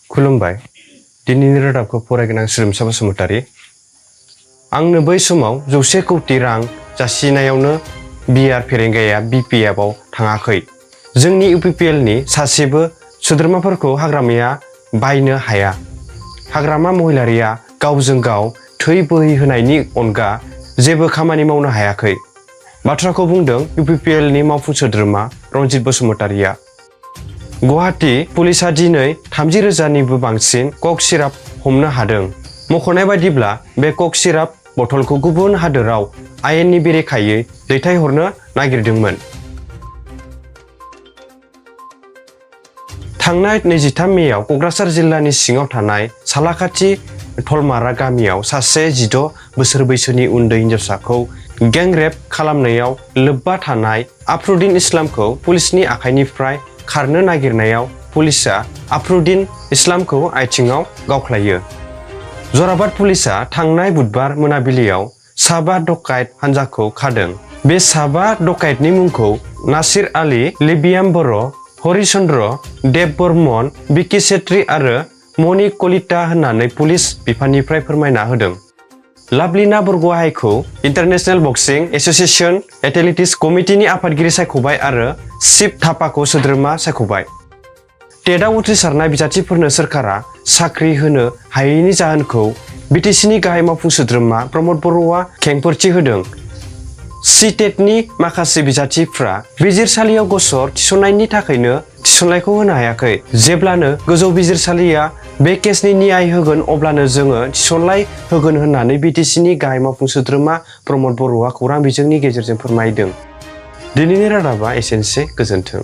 खुलुमबाय। दिनैनि रादाबखौ फरायगोनां सोदोमसा बसुमतारी। आंनो बै समाव 100 कौटि रां जासिनायावनो बिआर फेरेंगाया बिपिएफआव थाङाखै। जोंनि इउपिपिएलनि सासेबो सोद्रोमाफोरखौ हाग्रामाया बायनो हाया। हाग्रामा महिलारिया गावजों गाव थै बोहैहोनायनि अनगा जेबो खामानि मावनो हायाखै। बाथ्राखौ बुंदों इउपिपिएलनि मावफुं सोद्रोमा रनजित बसुमतारीया। गुवाहाटी पुलिसा दिनै 30,000निबो बांसिन कक सिराप हमनो हादों। मख'नाय बायदिब्ला बे कक सिराप बथलखौ गुबुन हादोराव आयेननि बेरेखायै दैथायहरनो नागिरदोंमोन। थांनाय 23 मेआव क'क्राझार जिल्लानि सिङाव थानाय सालाखाथि थलमारा गामियाव सासे 16 बोसोर बैसोनि उन्दै हिनजावसाखौ गें रेप खालामनायाव लोब्बा थानाय आफरुद्दिन इस्लामखौ पुलिसनि आखाइनिफ्राय खारनो नागिरनायाव पुलिसआ आफरुद्दिन इस्लामखौ आथिङाव गावख्लायो। जराबाद पुलिसआ थांनाय बुधबार मोनाबिलियाव साबा डकाइत हानजाखौ खादों। बे साबा डकाइतनि मुंखौ नासिर आली, लिबियाम बर', हरिचन्द्र, देब बर्मन, बिकि छेत्री आरो मणि कलिता होननानै पुलिस बिफाननिफ्राय फोरमायना होदों। लाभलिना बरग'हाइखौ इन्टारनेशनेल बक्सिं एस'सिएशन एथलेटिक्स कमिटिनि आफादगिरि सायख'बाय आरो शिव थापाखौ सोद्रोमा सायख'बाय। टेटआव उथ्रिसारनाय बिजाथिफोरनो सोरखारा साख्रि होनो हायैनि जाहोनखौ बिटिसिनि गाहाय मावफुं सोद्रोमा प्रमद बर'आ खेंफोरथि होदों। सिटेटनि माखासे बिजाथिफ्रा बिजिरसालियाव गसर थिसननायनि थाखायनो थिसननायखौ होनो हायाखै। जेब्लानो गोजौ बिजिरसालिया बे केसनि नियाय होगोन अब्लानो जोङो थिसननाय होगोन होननानै बिटिसिनि गाहाय मावफुं सोद्रोमा प्रमद बर'आ खौरां बिजोंनि गेजेरजों फोरमायदों। दिनैनि रादाबा एसेनोसै, गोजोन्थों।